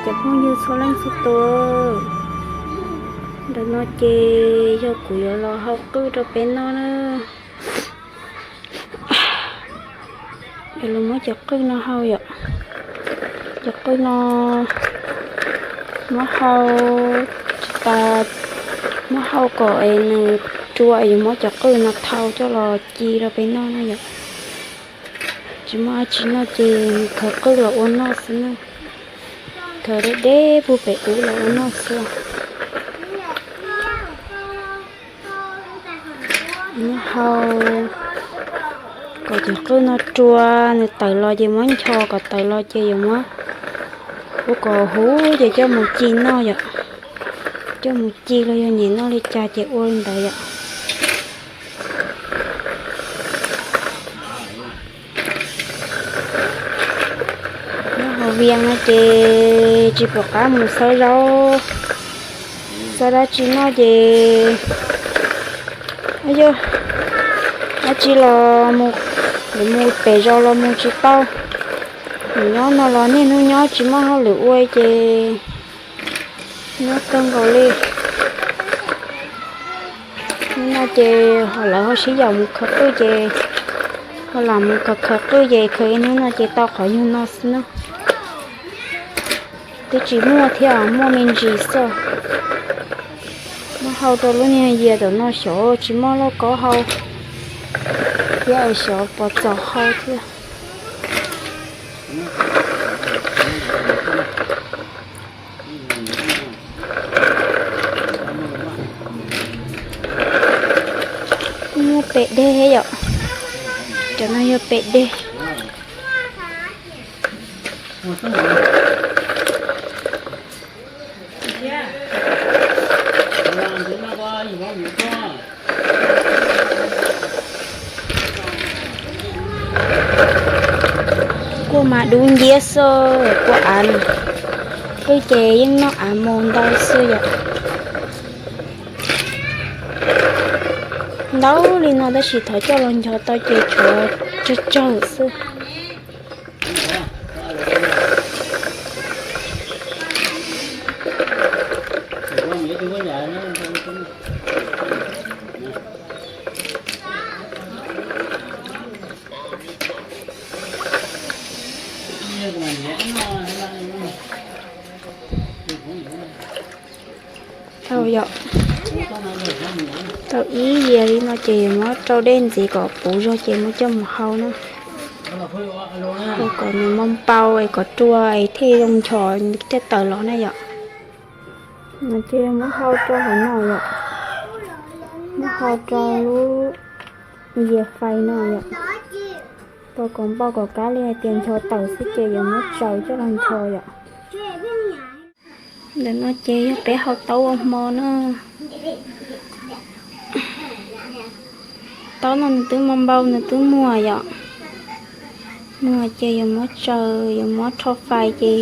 Cov phooj ywg txhua leej txhua tus, ntawm no ces yog kuv yuav los hau qwj rau peb noj na. Yuav los muab cov qwj no hau yom. Cov qwj no muab hau tsis tas, muab hau kom es nws rua es yuav muab cov qwj no thau coj los ci rau peb noj na yom. Tsis muaj dab tsi noj ces khaws qwj los ua noj xwb na. Khaws deb deb puag pem ub los ua noj xwb. Muab hau kom cov qwj no rua, nws tawm los ces muab ncho kom tawm los ces yuav muab ua kom huv ces coj mus ci noj yom. Coj mus ci los yog nyem noj li cas ces ua li ntawd yom. Nyob hauv Vias no ces tsis pom qab mus xawb zaub, xawb dab tsi noj ces yog dab tsi los mus, lawv mus pem zos los mus tsis tau. Mus nyob no los niaj hnub nyob tsis muaj hauj lwm ua ces nyob kawg nkaus li. Hnub no ces ho lawv ho sib yaum mus khaws qwj ces ho lam mus khaws khaws qwj ces khaws ib hnub no ces tau qhov nyuag no xwb na. Twb tsis muaj thiab, muaj me ntsis xwb. Muab hau rau lub niag yias tom no xyov tsis muaj lauj kaub hau thiab xyov pos txos hau thiab. Muaj pem deg thiab yom. Cov no yog pem deg. Kuj mas dub nciab xwb, kuj av, qwj ces yeej noj av mus ntau xwb yom. Ntau li no tab sis thov coj los ncho tau ces tshuav tsawg tsawg xwb. Tau yom. Tau ib yias li no ces yuav muab rau dej ntxiv kom puv zog ces muab coj mus hau na. Hau kom nws moo npau es kom rua es thiaj zoo nchos thiaj tawm los na yom. No ces muab hau rau hauv no yom. Muab hau rau lub yias fais no yom. Tau kom npau kom kab li hais tias nchos tawm xwb ces yuav muab tsaws coj los nchos yom. Ntawm no ces yog peb hau taub ua hmo na. Taub no nws twb moo npau nws twb muag yom. Muag ces yuav muab tsaws yuav muab rho fais ces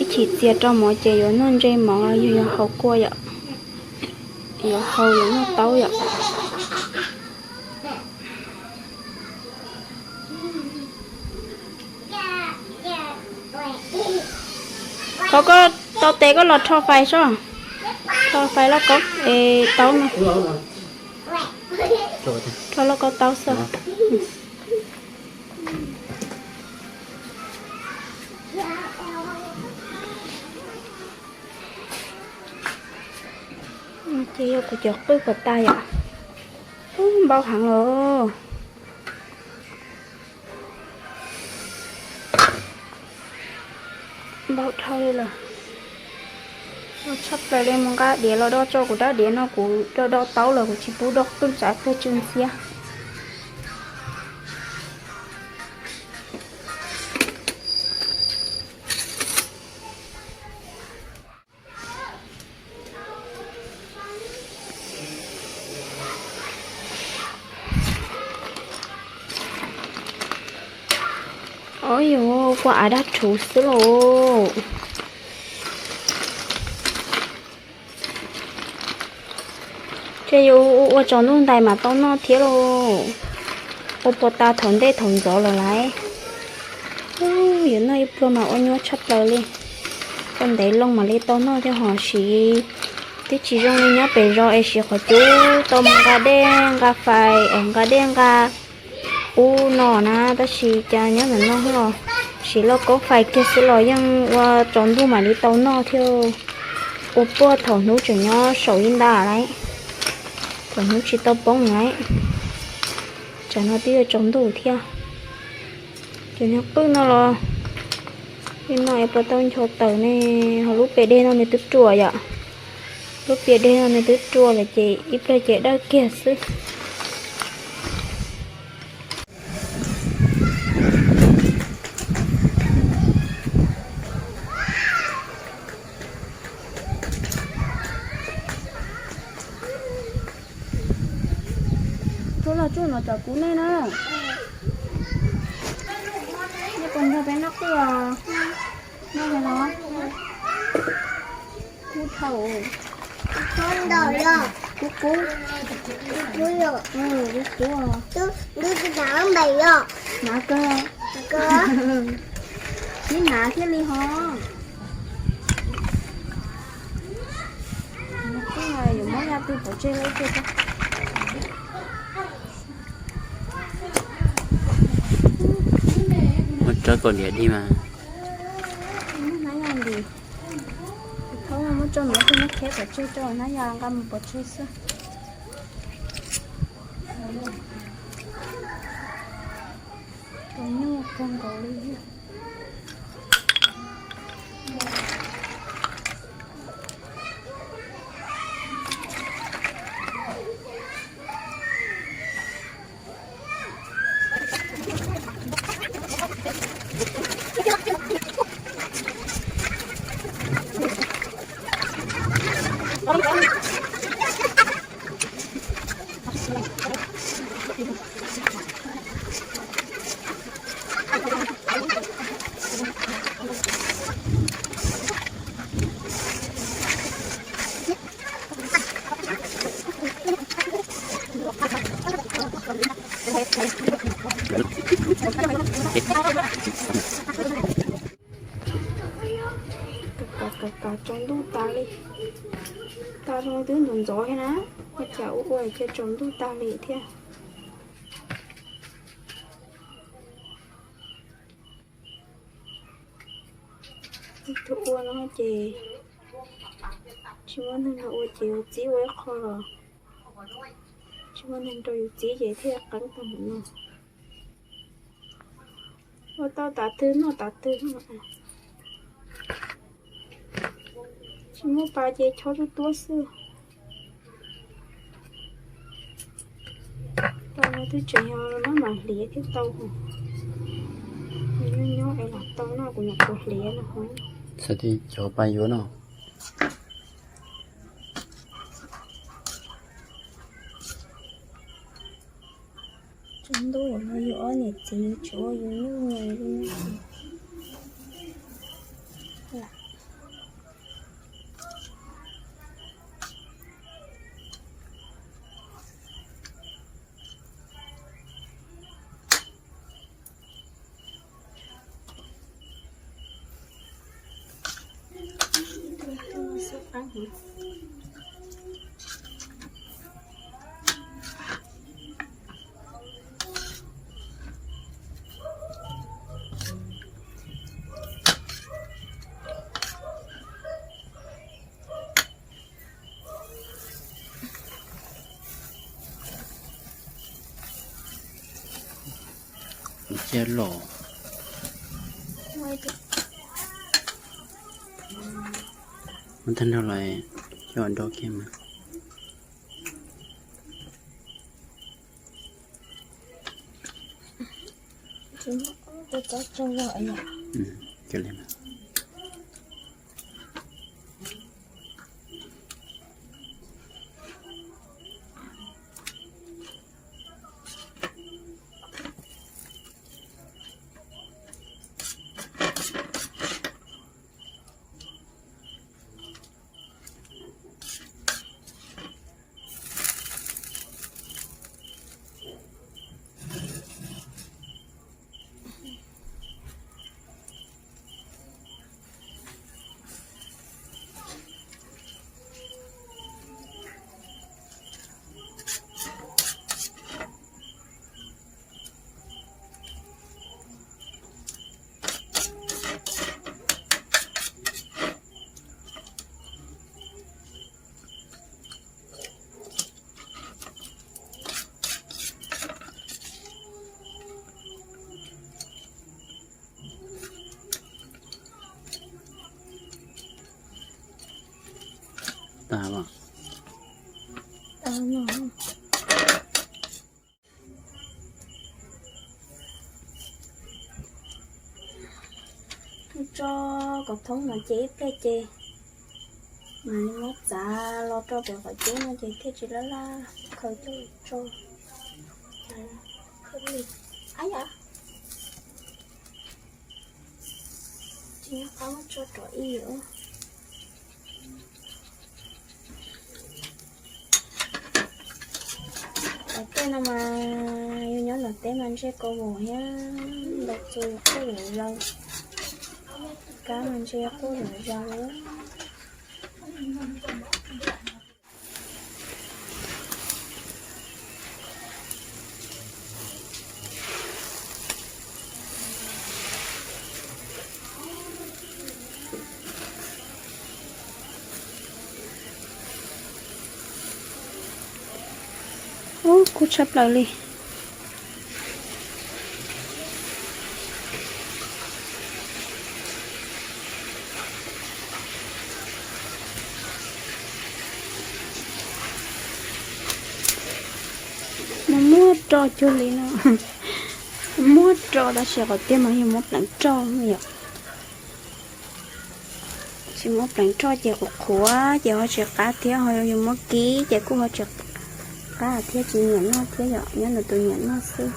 ib chim txias rau mov ces yuav noj ntsej mov los yog yuav hau kua yom. Yuav hau yuav noj taub yom. Qhov koj tau tes koj los rho fais sob. Rho fais lauj kaub es taub no. Rho lauj kaub taub xwb. Ces yog kuv cov qwj kom tas yom. Ub, npau heev los. Npau dhau li lawm. Npau tshaj plaws li, mus nqa diav los do tso kuv dab diav no kuv do do taub lawm kuv tsis pub do qwj tsav kawg tsw ntxhiab. Ov, yuav kua av dab rhuv xwb lauj. Ces yuav ua tsaus ntuj ntais mas tau noj thiab lauj. Ua puas tas thaum ntej thaum ntxov los lawm. Yuav noj ib pluag mas ua nyuaj tshaj plaws li. Koj ntev loo mam li tau noj thiab ho siv. Twb tsis zoo li nyob pem zos es siv qhov cub tau mus nqa dej nqa fais es nqa dej nqa ub no na, tab sis cas nyob ntawm no los siv lauj kaub fais kiag xwb los yeej ua tsaus ntuj mam li tau noj thiab. Ua puag thaum hnub tseem nyob saum ib nta lawm, thaum hnub tsis tau poob lawm. Tsam no twb yuav tsaus ntuj thiab. Cov nyuag qwj no los, li no es puas tau ncho tawm ne? Ho lub pias deg no nws twb ruam yom. Lub pias deg no nws twb ruam lawm ces ib pliag ces dawb kiag xwb. Tub los tsuj no cov kub nej na. Nej puas nrog peb noj qwj os? Noj los? Kub dhau. Kub kub. Kub kub. Kub kub. Hnav kawg. Ib hnav thiaj li ho. Yuav muab yaj twg pov tseg lawm. Muab tso kaum diam dig mas. Hnab yaj ntim. Thaum muab tso no ces muab khiav pov tseg, tso hnab yaj nqa mus pov tseg xwb. Tau nyuaj kawg nkaus li. Kav kav tsaus ntuj tas li. Tas zoo twb ntxov ntxov thiab na, ua cas ua ua cas tsaus ntuj tas li thiab. Ib tug ua no ces tsis muaj neeg nrog ua ces yuav txib ua ib qho los tsis muaj neeg nrog yus txib ces thiaj qeeb tag mus no. Ua tau tav twg noj tav twg no. Tsis muaj pas ces chob tuab tuab xwb. Tau no twb tseem yog maj mam hliav thiab tau. Nyob nyob es lam tau no kuv nyuam qhuav hliav no. Txhais tes cov pas yuav no. Tsaus ntuj no yus ob niam txiv tsis ua yus nyuj nws li. Cia los. Muab tag nrho los coj nrau kiag mas. Tso kom thoob no ces ib pliag ces muab txav los rau pem qhov cub no ces thiaj tsis laj laj khaws coj tso. Ab yam, tsis nyob qab muab tso rov ib yam. Tom tej no mas yus nyob nram teb mas ntshe kaus vos thiab ntaus txuas yus quaj lawm zaws, kab mas ntshe quaj lawm zaws. Ub, kub tshaj plaws li. Muab muab roj cuag li no. Muab roj tab sis qhov tiag mas yog muab pleev roj yom. Tsis muab pleev roj ces qhuav qhuav ces ho tsis qab thiab, ho yog yus muab kib ces kuj ho tsis qab thiab, tsis nyiam noj thiab yom, nyob nws tus nyiam noj xwb.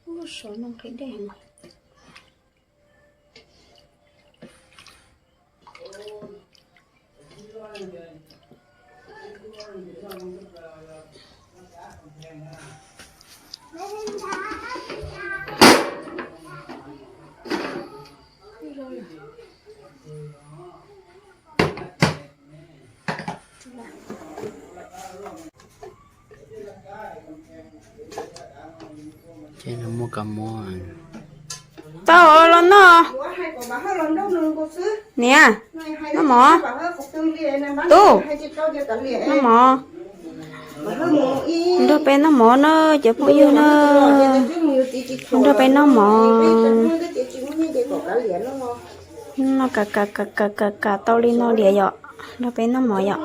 Ub, saum no nqhis dej heev. Ces no muaj kab mob. Tau los noj. Niam, noj mov. Tub, noj mov. Nrog peb noj mov na cov phooj ywg na. Nrog peb noj mov. Noj kam kam kam kam kam kam tau li no diam yom. Nrog peb noj mov yom.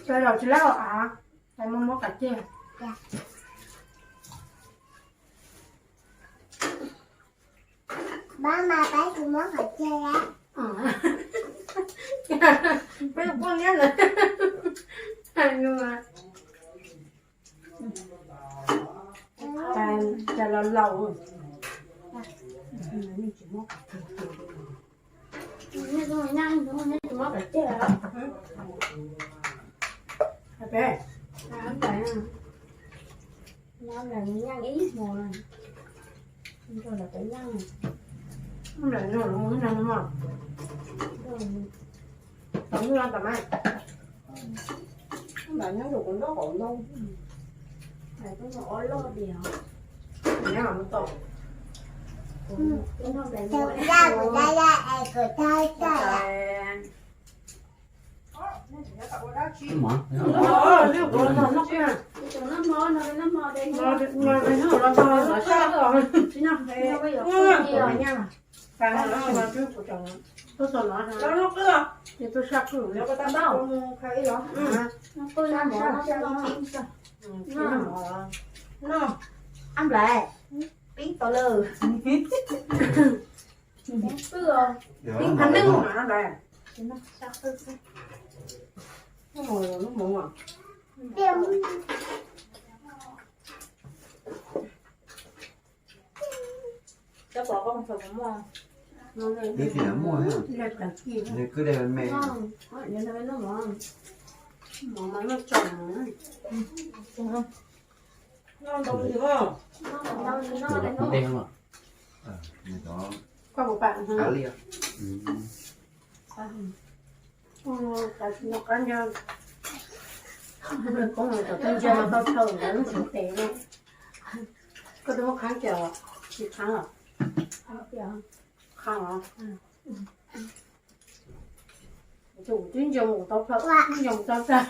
Cov los tsis lab av, muab muab qab ceg. Peb poj niam ntawd hais no mas. Cas los laus. Ab nplais, pib tau lawm. Pib phav neej mas nplais. Ib tiam muaj, nws kwj deg me. Koj puas pam? Tam sim no qab ntsia, koj mus tom tej ntsia mas tau thaum ntawd lub xyov tes no. Koj twb muab qhab cia tsis qhab los? Qhab los? Tus twb ntsia mus tau plaws, twb ntsia mus tau plaws.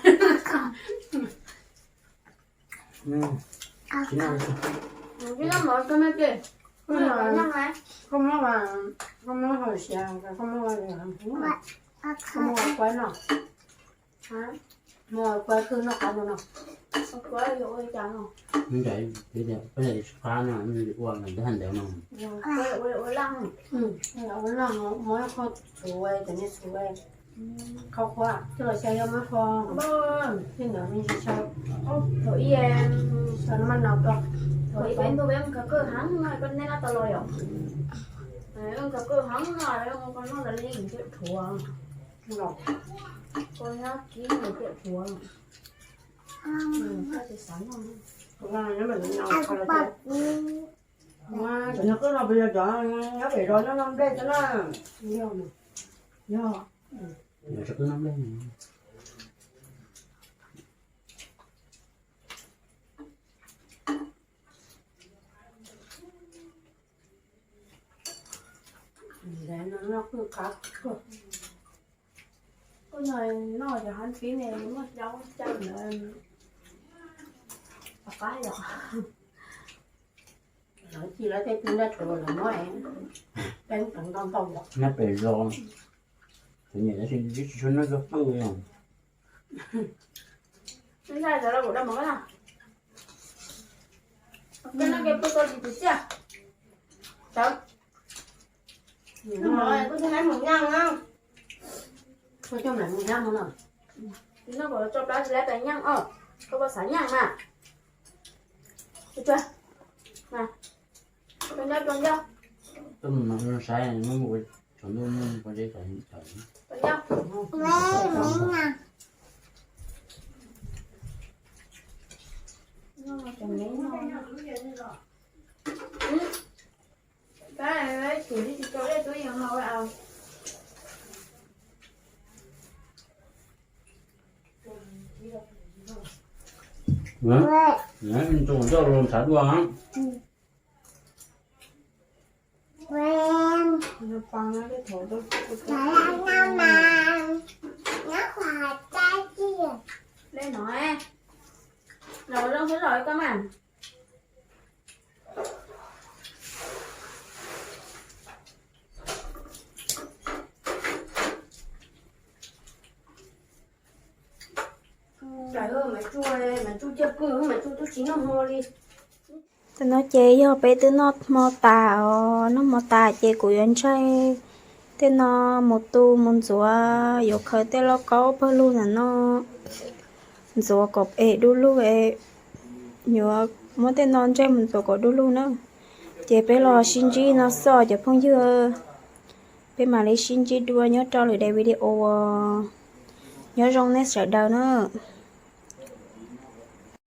Koj muab, koj muab hauv siav, koj muab, koj muab ua kuaib noj. Muab ua kuaib khwb noj qab no no. Ua kuaib yuav ua li cas no? Peb tsis qab no, ua ntawd hais ntawd no. Ua laj, ua laj, muab qhov txhuv, cov niag txhuv qhov qhuav coj los xyaw, yog muab qhov tej ntawd me ntsis xyaw. Thaum ib, thaum ib peb ntuj peb mus khaws kwj heev no, koj neb lab tau los yom? Khaws kwj heev no, koj noj tas li thiaj dhuav. Koj nyob kib nws thiaj dhuav. Cov no kuj no puas yog cov nyob pem zos nyob noj nplej xwb na? Yog, yog. Kuj no noj cov hab fib ne, muaj cov caw ntawd rov qab yom. Lawv ci lawv tej tug ntaj rhuav los muab, peb ntau ntau yom. Nyob pem zos, tsis nyiam tsis tshua noj zog pheej li os. Nyob pem zos los kuv daj mov na. Koj noj ke pw tau tsis txiaj. Sawv. Koj coj mam mus nyaj no. Tsis noj kuv tso plab tsis laib pes nyeej os. Koj puas xav nyeej mas? Tso, tso ncauj, tso ncauj. Tuaj mus saib, mus tsaus ntuj mus ua zeb tsaus. Tso ncauj. Tsaus ntuj los ntshav dua. Lej no, los zoo xwb los koj mas. Mas tsuj, mas tsuj ciaj pw, mas tsuj twb tsis noj hmo li. Tam no ces yog peb twb noj hmo tas os, noj hmo tas ces kuv yuav ntsaig tej no mus tu mus ntxuav, yuav khaws tej lauj kaub pawg lug ntawm no ntxuav kom es dub lug, yuav muab tej no ntsaig mus ntxuav kom dub lug na. Ces peb los sib ntsib no xwb cov phooj ywg, peb mam li sib ntsib dua nyob rau lwm daim video. Nyob zoo nej sawv daws na.